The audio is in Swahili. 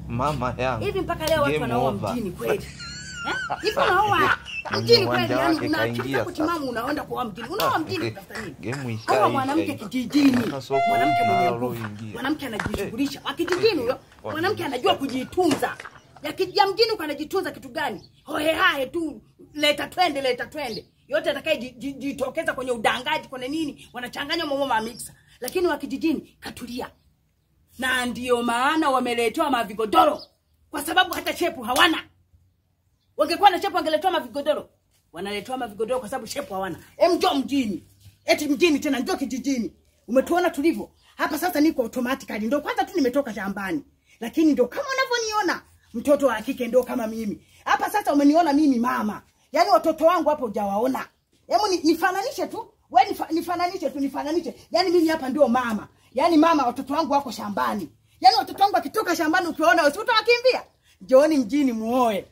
Mama yangu. Hivi mpaka leo watu Game wanaoa over. mjini kweli? Eh? Hivi unaoa Mwenye mjini kweli? uwanja Yani wake una akili kaingia zako sasa. timamu unaenda kuoa mjini. Unaoa mjini kutafuta nini? Game Oa ishaisha. mwanamke kijijini. Sasa soko Mwanamke mwenye nalo nguvu. ingia. Mwanamke anajishughulisha. Wa kijijini huyo, mwanamke anajua kujitunza. Ya mjini uko anajitunza kitu gani? Hohe hahe tu, leta twende, leta twende. Yote atakayejitokeza kwenye udangaji, kwenye nini, wanachanganya momo ma mixer. Lakini wa kijijini katulia. Na ndio maana wameletewa mavigodoro, kwa sababu hata shepu hawana. Wangekuwa na shepu wangeletewa mavigodoro. Wanaletewa mavigodoro kwa sababu shepu hawana. Njoo mjini. Eti mjini tena, njoo kijijini. Umetuona tulivyo. Hapa sasa niko automatically. Ndio kwanza tu nimetoka shambani. Lakini ndio kama unavyoniona, mtoto wa kike ndio kama mimi. Hapa sasa umeniona mimi mama. Yaani watoto wangu hapo hujawaona. Hebu nifananishe tu. Wewe nifananishe tu, nifananishe. Yaani mimi hapa ndio mama. Yaani mama watoto wangu wako shambani. Yaani watoto wangu wakitoka shambani ukiwaona wewe utawakimbia. Njooni mjini muoe.